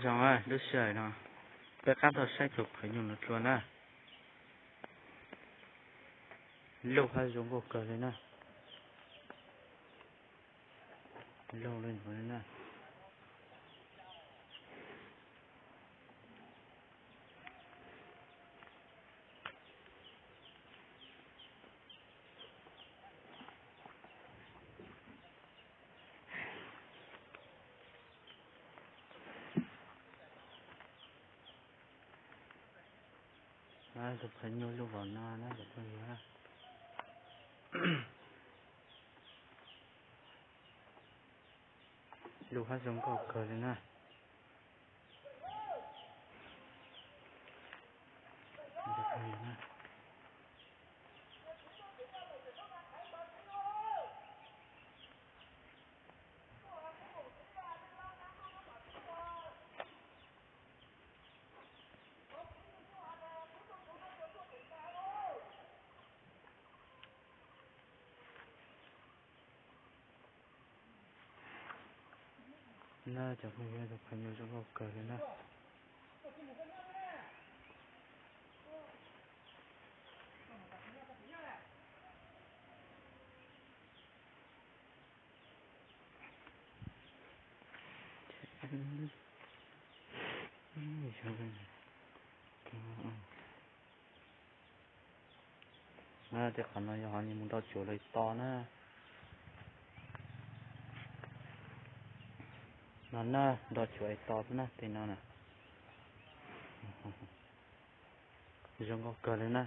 Zoo, lub sij hawm no peb rov qab tuaj saib tus phaj nyuj no dua na. Luj hab zoo nkauj kawg li na. Luj li no na. Tus phaj nyuj luj vau no na cov phooj ywg. Luj hab zoo nkauj kawg li na. Na cov phooj ywg, tus phaj nyuj zoo nkauj kawg li na. Tej qhov no yog ho mus nrau tsuav lawm tos na. No na, nrau tsuav es tos xwb na, tej no na. Zoo nkauj kawg li na.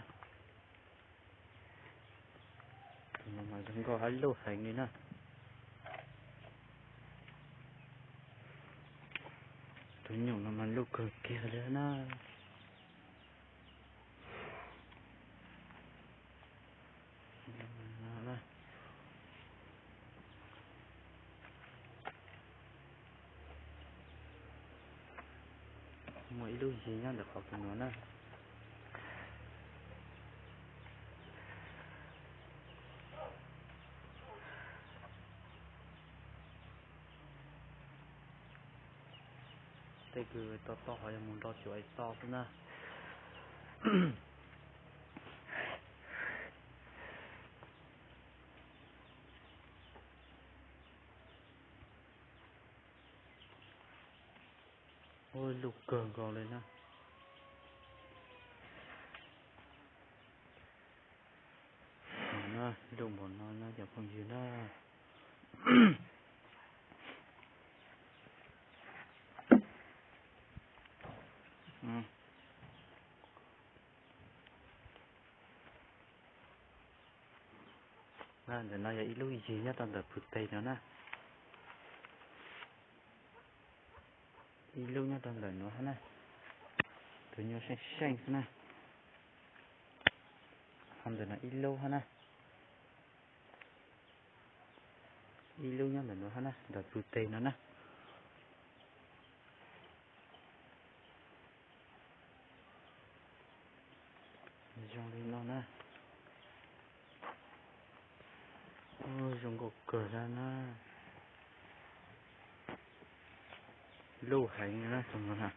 Tus no mas zoo nkauj hab luj heev li na. Tus nyuj no mas luj kawg kiag li na. Muaj ib lub yig nyob ntawm qhov tus no na. Tej kws to to ho yog mus nrau tsuav es tos xwb na. Ua luj kawg nkaus li na. Luj npaum no na cov phooj ywg na. Ntawm no yog ib lub yig nyob rau ntawm pug teg no na. Ib lub nyob rau ntawm no hab na. Tus nyuj seej seej xwb na. Ho ntawm no ib lub hab na. Ib lub nyob ntawm no hab na, ntawm pug teg no na. Zoo li no na. Zoo nkauj kawg na. Luj heev na tus no na.